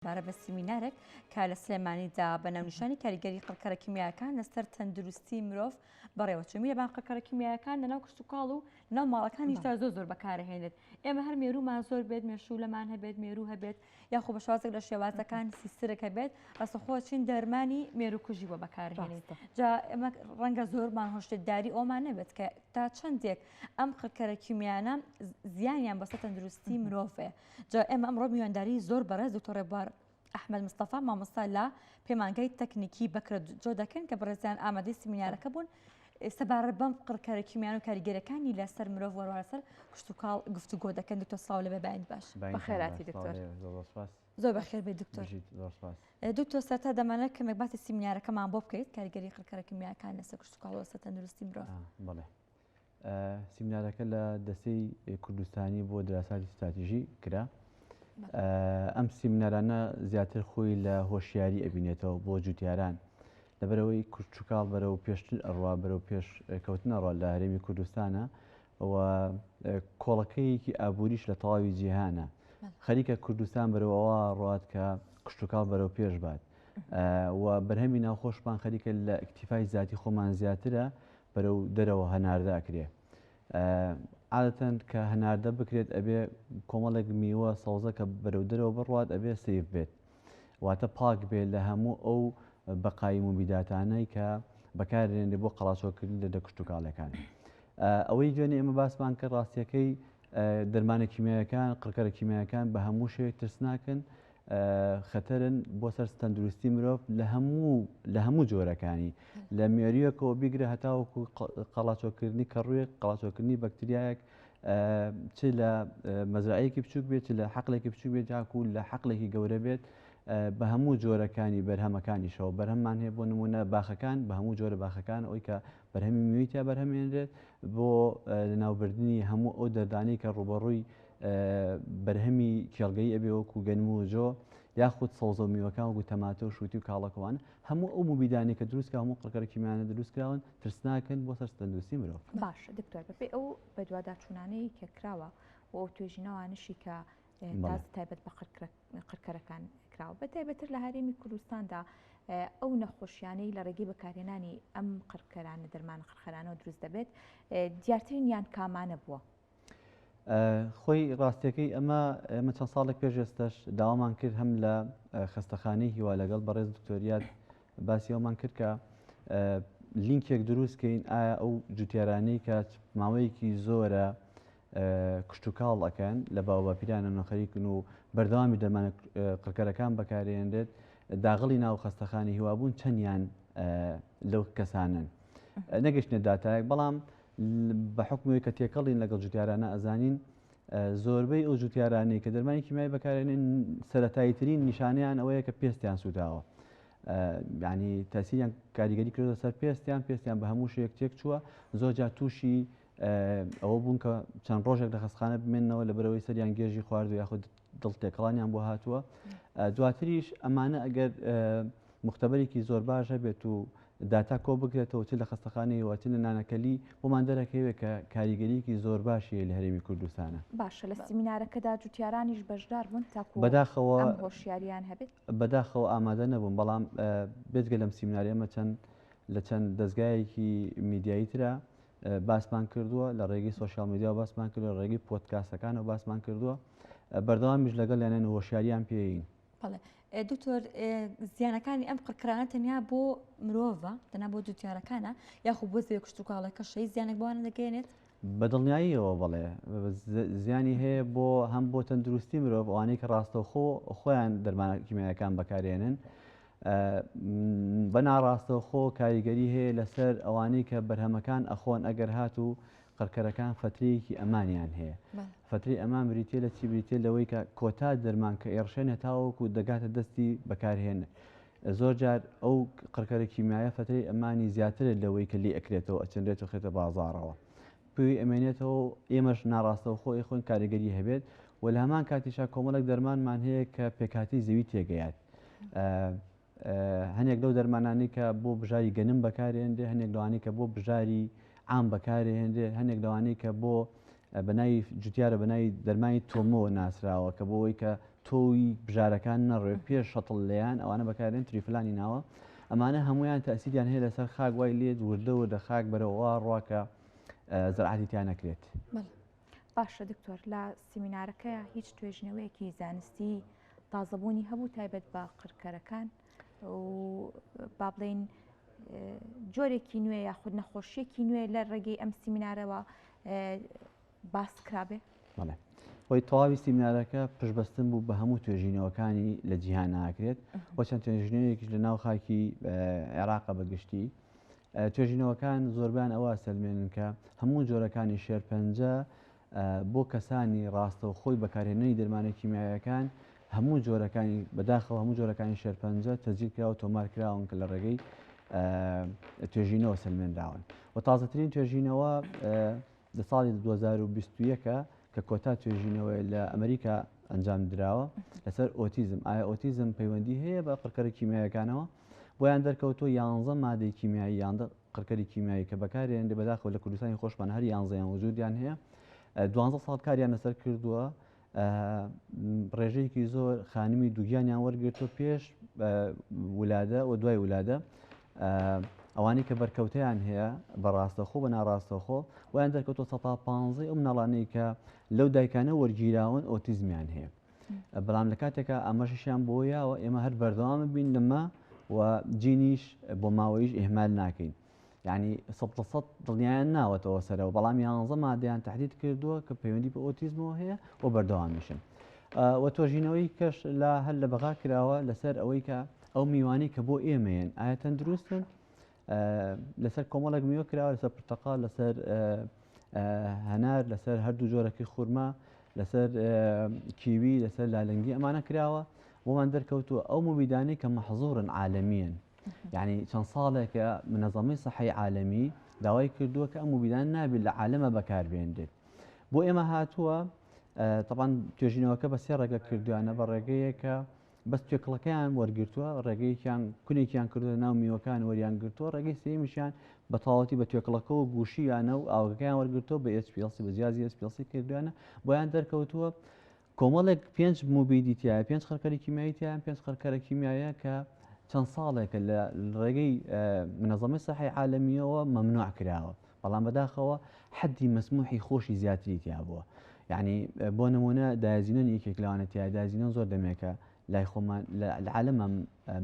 سەبارەت بە سیمینارێک کە لە سلێمانیدا بە ناونیشانی کاریگەری قڕکەرە کیمیایەکان لەسەر تەندروستی مرۆڤ بەڕێوەچوو. میرەبان قڕکەرە کیمیایەکان لەناو کشتوکاڵ و لەناو ماڵەکانیشدا زۆر زۆر بەکارەهێنرێت. ئێمە هەر مێروومان زۆر بێت، مێشوولەمان هەبێت، مێروو هەبێت، یاخۆ بە شێوازێک لە شێوازەکان سیسرک هەبێت، ڕاستەوخۆ چین دەرمانی مێرووکوژی بۆ بەکارهێنین. جا ئێمە ڕەنگە زۆرمان هۆشداری ئەومان نەبێت کە تا چەندێک ئەم قڕکەرە کیمیایانە زیانیان بەسەر تەندروستی مرۆڤ هەیە. جا ئێمە ئەمڕۆ میوانداری زۆر بەڕێز دکتۆر ڕێبوار ئەحمەد مستەفا مامۆستا لە پەیمانگای تەکنیکی بەکرەجۆ دەکەن کە بەڕێزیان ئامادەی سمینارەکە بوون سەبارەت بەم قڕکەرە کیمیان و کاریگەرەکانی لەسەر مرۆڤ وەروە لەسەر کشتوکاڵ گفتوگۆ دەکەن. دکتۆر سڵاو لەبێ بەیانی باش. بەخێراتی دکتۆر. زۆر بەخێر بێت دکتۆر. دکتۆر سەرتا دەمانە کەمێک باسی سیمینارەکەمان بۆ بکەیت کاریگەری قڕکەرە کیمیاکان لەسەر کشتوکاڵ و لەسەر تەندروستی مرۆڤ. بەڵێ سیمینارەکە لە دەستەی کوردستانی بۆ دراساتی ستراتیژی کرا. ئەم سیمینارانە زیاتر خۆی لە هۆشیاری ئەبینێتەوە بۆ جوتیاران لەبەرەوەی کشتوکاڵ بەرەو پێشتر ئەڕوا بەرەو پێش کەوتن ئەڕوا لە هەرێمی کوردستانە و کۆڵەکەیەکی ئابووریش لە تەواوی جیهانە خەریکە کوردستان بەرەو ئەوە ڕات کە کشتوکاڵ بەرەو پێش بات و بەرهەمی ناوخۆشمان خەریکە لە ئیکتیفای زیاتی خۆمان زیاترە بەرەو دەرەوە هەناردە ئەکرێ. عادەتەن کە هەناردە بکرێت ئەبێ کۆمەڵێک میوە سەوزە کە بەرەو دەرەوە بڕوات ئەبێ safe بێت واتە پاک بێت لە هەموو ئەو بەقایی موبیداتانەی کە بەکارێنێ بۆ قەڵاچۆکردن لە کشتوکاڵەکان. ئەوەی دوێنێ ئێمە باسمان کرد ڕاستیەکەی دەرمانە کیمیایەکان، قڕکەرە کیمیایەکان بە هەموو شێوەیەک ترسناکن، خەتەرن بۆ سەر تەندروستی مرۆڤ لە هەموو لە هەموو جۆرەکانی لە مێریەکەوە بیگرە هەتاوەکو قەڵاچۆکردنی کەڕوویەک قەڵاچۆکردنی بەکتریایەک چ لە مەزرعەیەکی بچووک بێت چ لە حەقلێکی بچووک بێت جاکو لە حەقلێکی گەورە بێت بە هەموو جۆرەکانی بەرهەمەکانیشەوە بەرهەممان هەیە بۆ نمونە باخەکان بە هەموو جۆرە باخەکان ئەوی کە بەرهەمی میوەی تیا بەرهەمێنرێت بۆ لەناوبردنی هەموو ئەو دەردانەی کە ڕووبەڕووی بەرهەمی کێڵگەی ئەبێ وەکو گەنم و جۆ یاخود سەوزە و میوەکان وەکو تەماتە و شووتی و کاڵەکەوان هەموو ئەو موبیدانەی کە دروست کراون هەموو قڕکەرە کیمیایانە دروست کراون ترسناکن بۆ سەر تەندروستی مرۆڤ. باشە دکتۆر بەپێی ئەو بەدواداچوونانەی کە کراوە و ئەو توێژینەوانەشی کە تازە تایبەت بە قڕکەرەکان کراوە بە تایبەتر لە هەرێمی کوردستاندا ئەو نەخۆشیانەی لە ڕێگەی بەکارهێنانی ئەم قڕکەرانە دەرمانە قڕخەرانەوە دروست دەبێت دیارترین یان کامانە بووە؟ خۆی ڕاستیەکەی ئەمە ئێمە چەند ساڵێک پێش ئێستش داوامان کرد هەم لە خەستەخانەی هیوا لەگەڵ بەڕێز دکتۆریات باسی ئەومان کرد کە لینکێک دروستکەین ئایا ئەو جوتیارانەی کە ماوەیەکی زۆرە کشتوکاڵ ئەکەن لە باوباپیرانەوە خەریکن و بەردەوامی دەرمانە قڕکەرەکان بەکارێنرێت داغڵی ناو خەستەخانی هیوابوون چەندیان لەو کەسانن نەگەشتنە داتایەک بەڵام بە حکومەوەی کە تێکەڵین لەگەڵ جوتیارانە ئەزانین زۆربەی ئەو جوتیارانەی کە دەرمانی کیمیایی بەکارێنن سەتایی ترین نیشانەیان ئەوەیە کە پێستیان سووتاوە ینی تاسیریان کاریگەری کردە سەر پێستیان پێستیان بە هەموو شێک تێک چووە زۆر جار تووشی ئەوە بوون کە چەند ڕۆژێک لە خەستخانە بمێنەوە لە بەرەوەی سەریان گێژی خوارد و یاخود دڵ تێکەڵانیان بۆ هاتووە دواتریش ئەمانە ئەگەر مختبەرێکی زۆر باش هەبێت و داتا کۆ بکرێتەوە چ لە خەستەخانەی و چ لە نانەکەلی بۆمان دەرەکەوێت کە کاریگەریکی زۆر باشی لە هەرێمی کوردستانە. باشە لە سیمینارەکەدا جوتیارانیش بەشدار بوون تاکو بەداخەوە ئەم هۆشیاریان هەبێت؟ بەداخەوە ئامادە نەبوون بەڵام بێجگە لەم سیمینارە ئێمە چەند لە چەند دەزگایەکی میدیایی ترە باسمان کردووە لە ڕێگەی social media باسمان کردووە ڕێگەی پۆدکاستەکانەوە باسمان کردووە بەردەوامیش لەگەڵ یانەن هۆشیاریان پێین. بەڵێ دکتۆر زیانەکانی ئەم قڕکرانە تەنیا بۆ مرۆڤە تەنها بۆ جوتیارەکانە یاخو بۆ زەوی کشتوکاڵەکە شەی زیانێک بۆوانە دەگەێنێت؟ بە دڵنیاییەوە بەڵێ زیانی هەیە بۆ هەم بۆ تەندروستی مرۆڤ ئەوانەی کە ڕاستەوخۆ خۆیان دەرمانە کیمیایەکان بەکارێنن بە ناڕاستەوخۆ کاریگەری هەیە لەسەر ئەوانەی کە بەرهەمەکان ئەخۆن ئەگەر هاتوو قڕکەرەکان فەترەیەکی ئەمانیان هەیە فەترەی ئەمان بریتە لە چی بریتە لەوەی کە کۆتا دەرمان کە ئێڕشێنە تاوەکو دەگاتە دەستی بەکارهێن زۆر جار ئەو قڕکەرە کیمیایە فەترەی ئەمانی زیاترە لەوەی کە لێ ئەکرێتەوە ئەچنرێت و خێتە بازاڕەوە پێی ئەمێنێتەوە و ئێمەش ناڕاستەوخۆ ئەیخۆین کاریگەری هەبێت و لە هەمان کاتیشا کۆمەڵێک دەرمانمان هەیە کە پێکهاتەی زەوی تێگەیات هەنێک لەو دەرمانانی کە بۆ بژاری گەنم بەکارێنرێ هەنێک لەوانەی کە بۆ بژاری عام بەکارێنرێ هەنێک لەوانەی کە بۆ بەناوی جوتیارە بەناوی دەرمانی تۆمۆ ناسراوە کە بۆ ئەوەی کە تۆوی بژارەکان نەڕوێ پێش شەتڵ لێیان ئەوانە بەکارێن تریفلانی ناوە ئەمانە هەمویان تەسیریان هەیە لەسەر خاک وای لێت وردە وردە خاک بەرەوە ڕواکە زەرعاتی تیا نەکرێت. باشە دکتۆر لە سیمینارەکەیا هیچ توێژینەوەیەکی زانستی تازەبوونی هەبوو تایبەت بە قڕکەرەکان و با بڵێین جۆرێکی نوێ یاخود نەخۆشیەکی نوێ لە ڕێگەی ئەم سیمینارەوە باس کرابێ؟ بەڵێ خۆی تەواوی سیمینارەکە پشبەستن بوو بە هەموو توێژینەوەکانی لە جیهان ناکرێت و چەند توێژینەوەیەکیش لە ناو خاکی عێراقە بەگشتی توێژینەوەکان زۆربەیان ئەوە ئەسەلمێنن کە هەموو جۆرەکانی شێرپەنجە بۆ کەسانی ڕاستەوخۆی بەکارهێنەری دەرمانە کیمیایەکان هەموو جۆرەکانی بەداخەوە هەموو جۆرەکانی شێرپەنجە تەجیل کراوە تۆمار کراون کە لە ڕێگەی توێژینەوە سەلمێنراون و تازەترین توێژینەوە لە ساڵی 2021 کە کۆتا توێژینەوەی لە ئەمریکا ئەنجام دراوە لەسەر ئۆتیزم ئایا ئۆتیزم پەیوەندی هەیە بە قڕکەرە کیمیایەکانەوە بۆیان دەرکەوتووە یانزە مادەی کیمیایی یاندە قڕکەری کیمیایی کە بەکارێنرێ بەداخەوە لە کوردستانی خۆشمان هەر یانزەیان وجودیان هەیە دوانزە ساڵ کاریان لەسەر کردووە ڕێژەیەکی زۆر خانمی دووگیانیان وەرگرتووە پێش ولادە و دوای ولادە ئەوانەی کە بەرکەوتیان هەیە بە ڕاستەخۆ بە ناڕاستەخۆ ویان دەرکەوتوە سەتا پانزەی ئەو مناڵانەی کە لەو دایکانە وەرگیراون ئۆتیزمیان هەیە بەڵام لە کاتێکا ئاماژەشیان بۆ یاوە ئێمە هەر بەردەوام بین لەمە و جینیش بۆ ماوەیش ئیهمال ناکەین یعنی سە لە سەد دڵنیایان ناوەتەوە سەرەوە بەڵام یانزە مادەیان تهدید کردووە کە پەیوەندی بە ئۆتیزمەوە هەیە و بەردەوامیشن و تۆژینەوەی کەش لە هەر لە بەغا کراوە لەسەر ئەوەی کە ئەو میوانی کە بۆ ئێمەیەن ئایا تەندروستن لەسەر کۆمەڵێک میوە کراوە لەسەر پرتەقال لەسەر هەنار لەسەر هەردوو جۆرەکەی خورما لەسەر کیوی لەسەر لالەنگی ئەمانە کراوە بۆمان دەرکەوتووە ئەو مبیدانەی کە مەحزورن عالەمیەن یعنی چەند ساڵێکە منەزەمەی سەحی عالەمی داوای کردووە کە ئەم مبیدان نابێت لە عالەمە بەکاربێنرێت بۆ ئێمە هاتووە طبعا توێژینەوەکە بە سێ ڕێگە کردویانە بە ڕێگەیەکە بەس توێکڵەکەیان وەرگرتووە، ڕێگەیەکیان کونێکیان کردووە ناو میوەکان وەریان گرتووە، ڕێگەی سێیەمیشیان بە تەواوەتی بە توێکڵەکەوە گوشیانە و ئاوەکەیان وەرگرتووە بە HPLC بە جیازی HPLC کردویانە بۆیان دەرکەوتووە کۆمەڵێک پێنج موبیدی تایە پێنج قڕکەری کیمیایی تایە پێنج قڕکەرە کیمیایە کە چەند ساڵێکە لە ڕێگەی منەزەمەی سەحی عالەمیەوە مەمنوع کراوە بەڵام بەداخەوە حەدی مەسموحی خۆشی زیاتری تیا بووە یعنی بۆ نمونە دایزینۆن یەکێک لەوانە تیا دایزینۆن زۆر دەمێکە لای خۆمان لە عالەمە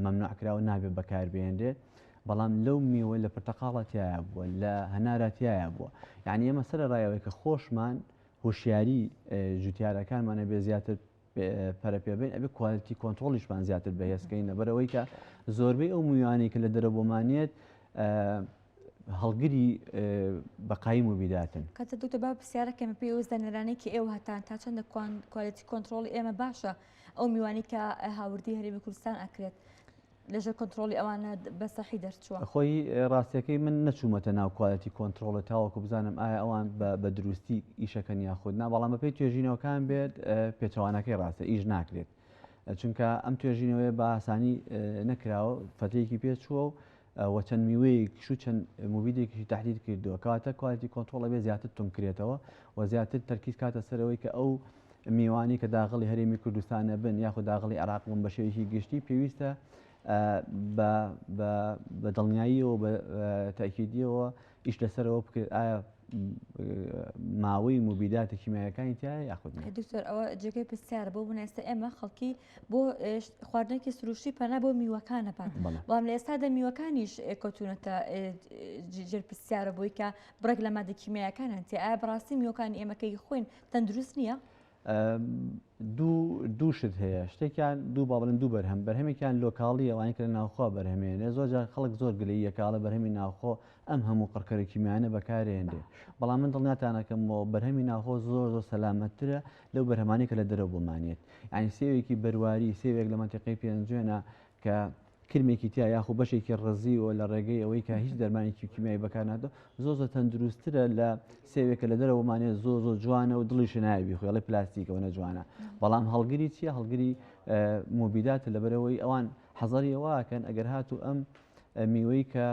مەمنوع کراوە نابێت بەکاربێنرێت بەڵام لەو میوە لە پرتەقاڵە تایە بووە لە هەنارە تایە بووە یعنی ئێمە سەر ڕایەوەی کە خۆشمان هۆشیاری جوتیارەکانمانە بێ زیاتر پەرە پێ بەین ئەبێ quality control یشمان زیاتر بەهێزکەین لەبەرئەوەی کە زۆربەی ئەو میوانەی کە لە دەرەوە بۆمانێت هەڵگری بەقای موبیداتن. کاکە دکتۆر با پرسیارەکەم پێی ئەو زانیارانەی کە ئێوە هەتان تا چەندە quality control ی ئێمە باشە ئەو میوانەی کە هاوردەی هەرێمی کوردستان ئەکرێت لەژێر کۆنترۆڵی ئەوانە بە سەحی دەرچووە؟ خۆی ڕاستیەکەی من نەچوومەتە ناو quality control ە تاوەکو بزانم ئایا ئەوان بە دروستی ئیشەکەن یاخود نا بەڵام بەپێی توێژینەوەکان بێت پێچەوانەکەی ڕاستە ئیش ناکرێت چونکە ئەم توێژینەوەیە بە ئاسانی نەکراوە فەتەیەکی پێچووە و و چەند میوەیەکیش و چەند موبیدێکیشی تهدید کردووە کەواتە quality control ئەبێ زیاتر توند کرێتەوە و زیاتر تەرکیز کاتە سەرەوەی کە ئەو میوانی کە داغڵی هەرێمی کوردستانە بن یاخود داغڵی عێراق بن بە شێوەیەکی گشتی پێویستە بە دڵنیاییەوە بە تاکیدیەوە ئیش لەسەرەوە بکرێت ئایا ماوەی موبیداتە کیمیایەکانی تایە یاخود نا؟ دکتۆر ئەوە جێگەی پرسیارە بۆ بوون ئێستا ئێمە خەڵکی بۆ خواردنێکی سروشتی پەنا بۆ میوەکان ئەبات بەڵام لە ئێستادا میوەکانیش کەوتونەتە ژێر پرسیارە بۆی کە بڕێک لە مادە کیمیایەکانیان تیا ئایا بەڕاستی میوەکانی ئێمە کە خۆین تەندروست نییە؟ دوو شت هەیە شتێکیان دوو با بڵێن دوو بەرهەم بەرهەمێکیان local ی ئەوانەی کە لە ناوخۆ بەرهەمێنێ زۆر جار خەڵک زۆر گلەیی یەکاڵە بەرهەمی ناوخۆ ئەم هەموو قڕکەرە کیمیایانە بەکارێنرێ بەڵام من دڵنیاتانەکەمەوە بەرهەمی ناوخۆ زۆر زۆر سەلامەتترە لەو بەرهەمانەی کە لە دەرەوە بۆمانێت یعنی سێوێکی بەرواری سێوێک لە مەنتیقەی پێنجوێنە کە کرمێکی تیا یاخو بەشێکی ڕزیوە لە ڕێگەی ئەوەی کە هیچ دەرمانێکی کیمیایی بەکارناتۆ زۆر زۆر تەندروستترە لە سێوێک کە لە دەرەوەمانێ زۆر زۆر جوانە و دڵیش نایە بیخۆی ئەڵێ پلاستیکەوە نەجوانە بەڵام هەڵگری چییە هەڵگری موبیداتە لەبەرەوەی ئەوان حەزەری ئەوەکەن ئەگەر هاتوو ئەم میوەی کە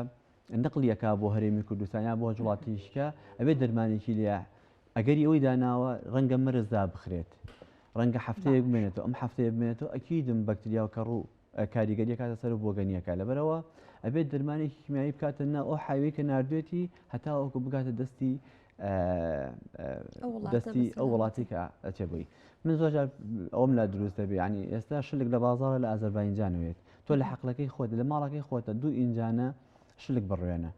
نقلیەکە بۆ هەرێمی کوردستان یا بۆ وڵاتیشکە ئەبێ دەرمانێکی لێ ئەگەری ئەوەی داناوە ڕەنگە مەرز دابخرێت. ڕەنگە هەفتەیەک بمێنێتەوە ئەم هەفتەیە بمێنێتەوە ئەکیدم بەکتریا و کەڕوو کاریگەری کاتە سەر بۆگەنیەکە لەبەرەوە ئەبێت دەرمانێکی کیمیایی بکاتە نا ئەو حاوی کە نردوێتی هەتاوەکو بگاتە دەستی دەستی ئەو وڵاتی کە ئەچێ بووی من زۆر جار ئەوم لا دروست دەبێ ینی ئێستا شلک لە بازاڕە لە ئازەربایجانەوێت تۆ لە حەقلەکەی خۆت لە ماڵەکەی خۆتە دوو ئینجانە شلک بڕوێنە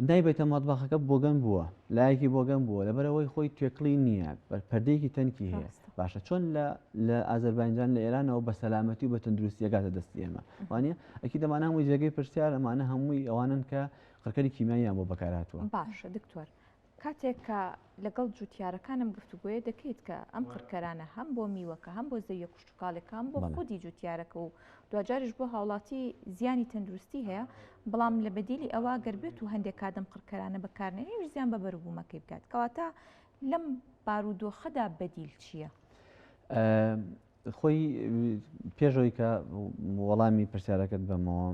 نایبەیتە مەتبەخەکە بۆگەن بووە لایەکی بۆگەن بووە لەبەرەوەی خۆی توێکڵی نییە پەردەیەکی تەنکی هەیە باشە چۆن لە لە ئازەربایجان لە ئێرانەوە بە سەلامەتی و بە تەندروستی ئەگاتە دەستی ئێمە وانە ئەکی دەمانە هەمووی جێگەی پرسیار ئەمانە هەمووی ئەوانن کە قڕکەری کیمیاییان بۆ بەکارهاتووە. باشە دکتۆر کاتێک کە لەگەڵ جوتیارەکان ئەم گفتوگۆیە دەکەیت کە ئەم قڕکەرانە هەم بۆ میوەکە هەم بۆ زەویە کشتوکاڵێکە هەم بۆ خودی جوتیارەکە و دواجاریش بۆ هاوڵاتی زیانی تەندروستی هەیە بەڵام لە بەدیلی ئەوە گەر بێت و هەندێک کادەم قڕکەرانە بەکارنێنیش زیان بە بەروبوومەکەی بکات کەواتە لەم بارودۆخەدا بەدیل چییە؟ خۆی پێشەوەی کە وەڵامی پرسیارەکەت بەمەوە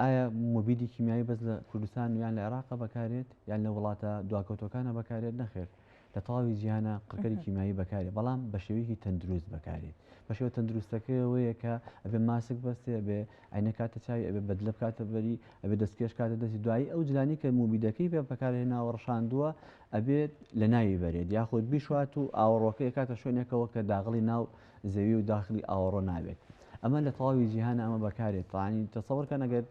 ئایا مبیدی کیمیایی بەس لە کوردستان یان لە عێراق بەکارێت یان لە وڵاتە دواکەوتەکانە بەکارێت نەخێر لە تەواوی جیهانە قڕکەری کیمیایی بەکارێت بەڵام بە شێوەیەکی تەندروست بەکارێت بە شێوە تەندروستەکەیەوەیە کە ئەبێ ماسک بەستێ ئەبێ عینە کاتە چاوی ئەبێ بەدلە بکاتە بەری ئەبێ دەستکێش کاتە دەستی دوایی ئەو جلانی کە موبیدەکەی پێ بەکارهێناوە ڕشاندووە ئەبێت لە ناوی بەرێت یاخود بیشوات و ئاوەڕۆکەی ئەکاتە شوێنێکەوە کە داغڵی ناو زەوی و داخلی ئاوەڕۆ نابێت ئەمە لە تەواوی جیهانە ئەمە بەکارێت تاانی تەسەوەرکەن ئەگەر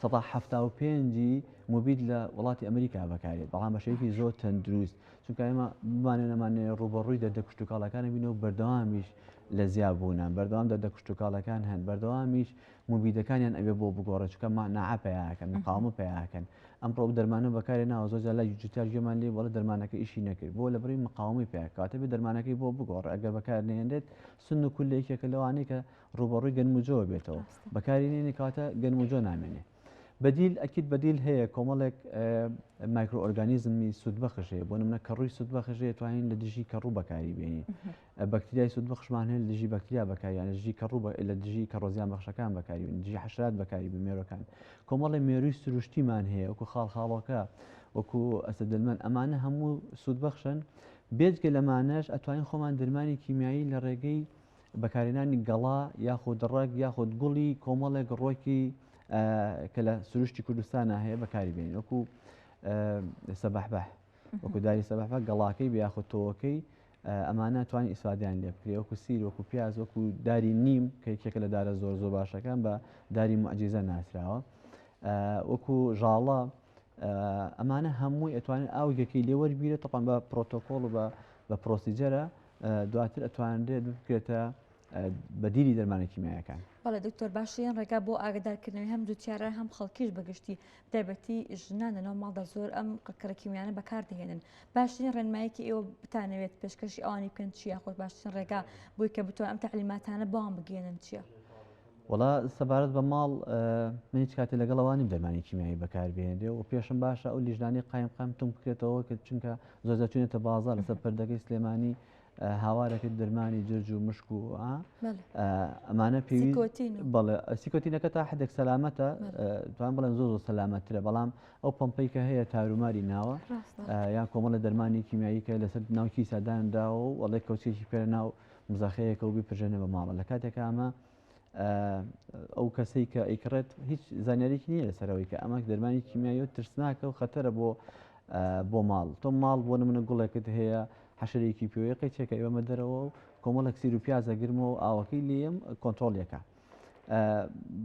سەدا حەفتا و پێنجی موبید لە وڵاتی ئەمریکا بەکارێت بەڵام بە شێوەیەکی زۆر تەندروست چونکە ئێمە بمانێ نەمانێ ڕووبەڕووی دەردە کشتوکاڵەکانی بینەوە بەردەوامیش لە زیابوونە بەردەوام دەردە کشتوکاڵەکان هەن بەردەوامیش موبیدەکانیان ئەبێ بۆ بگۆڕێت چونکە مەناعە پەیاکەن مقاومە پەیاکەن ئەمڕۆ ئەو دەرمانە بەکارێ ناوە زۆر جار لای جوتیار گوێمان لێ بوو ئەڵێ دەرمانەکە ئیشی نەکرد بۆ لەبەرئەوەی مقاومەی پیا کەواتە بێ دەرمانەکەی بۆ بگۆڕێ ئەگەر بەکار نەهێنرێت سن و کوللە یەکێکە لەوانەی کە ڕووبەڕووی گەنم و جۆ بێتەوە بەکاری نێنێ کەواتە گەنم و جۆ نامێنێ بەدیل ئەکید بەدیل هەیە کۆمەڵێک مایکرۆ ئۆرگانیزمی سوودبەخش هەیە بۆ نمونە کەڕووی سوودبەخش هەیە توانین لە دژی کەڕوو بەکاری بێنین بەکتریای سوودبەخشمان هەیە لە دژی بەکتریا بەکاریان لە دژی کەڕوو لە دژی کەڕۆ زیانبەخشەکان بەکاری بێنین دژی حەشرات بەکاری بێنین مێرۆکان کۆمەڵێ مێرووی سروشتیمان هەیە وەکو خاڵخاڵۆکە وەکو ئەسەدەلمەن ئەمانە هەموو سوودبەخشن بێجگە لەمانەش ئەتوانین خۆمان دەرمانی کیمیایی لە ڕێگەی بەکارهێنانی گەڵا یاخود ڕەگ یاخود گوڵی کۆمەڵێک ڕۆکی کە لە سروشتی کوردستانە هەیە بەکاری بێنین وەکو سەبەحبەح وەکو داری سەبەحبە گەڵاکەی بێ یاخود تۆوەکەی ئەمانە توانین ئیسفادەیان لێ بکرێ وەکو سیر وەکو پیاز وەکو داری نیم کە یەکێکە لە دارە زۆر زۆر باشەکان بە داری معجیزە ناسراوە وەکو ژاڵە ئەمانە هەمووی ئەتوانێت ئاوگەکەی لێ وەرگیرێت تەپان بە پرۆتۆکۆڵ و بە بە procedure ە دواتر ئەتوانرێت بکرێتە بەدیلی دەرمانە کیمیایەکان. بەڵێ دکتۆر باشترین ڕێگا بۆ ئاگدارکردنەوەی هەم جوتیاران هەم خەڵکیش بەگشتی بەتایبەتی ژنان لەناو ماڵدا زۆر ئەم قڕکەرە کیمیانە بەکاردەهێنن باشترین ڕێنمایەکی ئێوە بتانەوێت پێشکەشی ئەوانی بکەن چییە خۆش باشترین ڕێگا بۆی کە بتوان ئەم تەعلیماتانە بەوان بگەێنن چییە؟ وەڵا سەبارەت بە ماڵ من هیچ کاتێ لەگەڵ ئەوان نیم دەرمانی کیمیایی بەکاربهێنرێ و پێشم باشە ئەو لیژنانەی قایم قام توند بکرێتەوە کە چونکە زۆر جار چوونەتە بازاڕ لەسەر پردەکەی سلێمانی هاوارەکەی دەرمانی جرج و مشک و ئەمانە پێویست بەڵێ سیکۆتینەکە تا حدێک سەلامەتە توان بڵێن زۆر زۆر سەلامەترە بەڵام ئەو پمپەی کە هەیە تاروماری ناوە یان کۆمەڵە دەرمانی کیمیایی کە لەسەر ناو کیسادانراوە و ئەڵێ کەوچێکی بکەرە ناو مزەخەیەکە و بیپرژێنە بە ماڵە لە کاتێکا ئەمە ئەو کەسەی کە ئەیکڕێت هیچ زانیاریی نییە لەسەرەوەی کە ئەمە دەرمانی کیمیایی و ترسناکە و خەتەرە بۆ بۆ ماڵ تۆ ماڵ بۆ نمونە گوڵێکت هەیە حەشرێکی پێوەیە قەیچێکە ئێوەمە دەرەوە و کۆمەڵێک سیر و پیازە گرمەوە و ئاوەکەی لێم کۆنترۆڵیەکە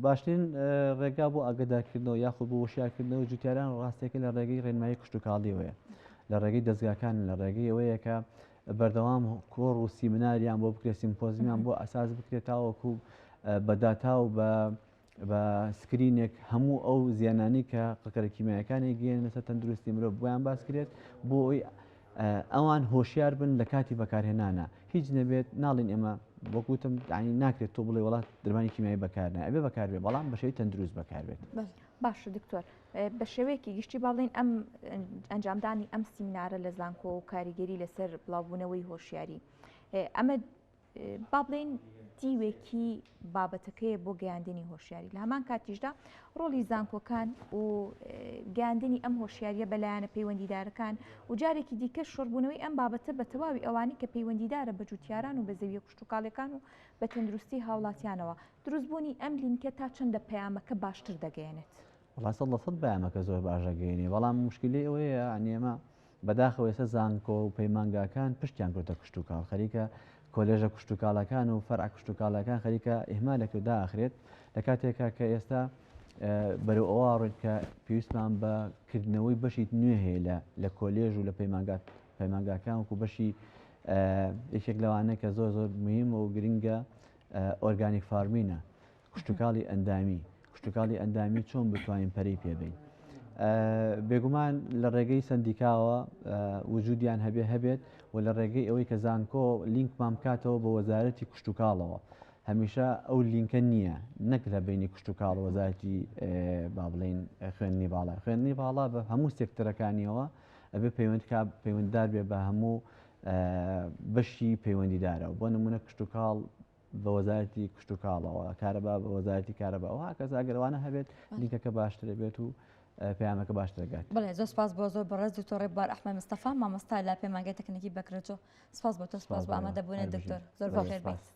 باشترین ڕێگا بۆ ئاگدارکردنەوە یاخود بۆ وشیارکردنەوە جوتیاران ڕاستێکە لە ڕێگەی ڕێنمایی کشتتوکاڵیەوەیە لە ڕێگەی دەستگاکان لە ڕێگەی ئەوەیە کە بەردەوام کۆڕ و سیمناریان بۆ بکرێت سیمپۆزیان بۆ ئەساس بکرێت تاوەکو بە داتا و بە بە screen ێک هەموو ئەو زیانانی کە قڕکەرە کیمیایەکانی گەیەنن لەسەر تەندروستی مرۆڤ بۆیان باس کرێت بۆ ئەوی ئەوان هۆشیار بن لە کاتی بەکارهێنانە هیچ نەبێت ناڵین ئێمە وەکوتم ینی ناکرێت تۆ بڵێ وڵات دەرمانی کیمیایی بەکارنە ئەبێ بەکاربێ بەڵام بەشەوەی تەندروست بەکاربێت باشە دکتۆر بە شێوەیەکی گشتی با بڵێین ئەم ئەنجامدانی ئەم سیمینارە لە زانکۆ و کاریگەری لەسەر بڵاوبوونەوەی هۆشیاری ئەمە با بڵێین دیوێکی بابەتەکەیە بۆ گەیاندنی هۆشیاری لە هەمان کاتیشدا ڕۆڵی زانکۆکان و گەیاندنی ئەم هۆشیاریە بە لایەنە پەیوەندیدارەکان و جارێکی دیکە شۆڕبوونەوەی ئەم بابەتە بە تەواوی ئەوانی کە پەیوەندیدارە بە جوتیاران و بە زەویە کشتوکاڵیەکان و بە تەندروستی هاوڵاتیانەوە دروستبوونی ئەم لینکە تا چەندە پەیامەکە باشتر دەگەیەنێت؟ وەڵا 100% پەیامەکە زۆر باش دەگەیەنێ بەڵام موشکیلەی ئەوەیە یانی ئێمە بەداخەوە ئێستا زانکۆ و پەیمانگاکان پشتیان کردە کشتوکاڵ خەریکە کۆلێژە کشتوکاڵەکان و فەرع کشتوکاڵەکان خەریکە ئیهمالەکە و داخرێت لە کاتێکا کە ئێستا بەرەو ئەوە ڕۆین کە پێویستمان بە کردنەوەی بەشی نوێ هەیە لە لە کۆلێژ و لە پەیمانگات پەیمانگاکان وەکو بەشی یەکێک لەوانە کە زۆر زۆر مهم و گرنگە organic farming ە کشتوکاڵی ئەندامی کشتوکاڵی ئەندامی چۆن بتوانین پەرەی پێبین بێگومان لە ڕێگەی سندیکاوە وجودیان هەبێ هەبێت و لە ڕێگەی ئەوەی کە زانکۆ لینکمان بکاتەوە بە وەزارەتی کشتوکاڵەوە هەمیشە ئەو لینکە نییە نەک لە بینی کشتوکاڵ وەزارەتی با بڵین خوێندنی باڵا خوێندنی باڵا بە هەموو سێکتەرەکانیەوە ئەبێ پەیوەند پەیوەنددار بێ بە هەموو بەشی پەیوەندیدارەوە بۆ نمونە کشتوکاڵ بە وەزارەتی کشتوکاڵەوە، کارەبا بە وەزارەتی کارەباوە، هاکەزا ئەگەر ئەوانە هەبێت لینکەکە باشتر بێت و پەیامەکە باشتر دەگات. بەڵێ زۆر سپاس بۆ زۆر بەڕێز دکتۆر ڕێبوار ئەحمەد مستەفا مامۆستا لە پەیمانگای تەکنیکی بەکرەجۆ سپاس بۆ تۆ سپاس بۆ ئامادەبوونت دکتۆر زۆر بەخێر بێیت.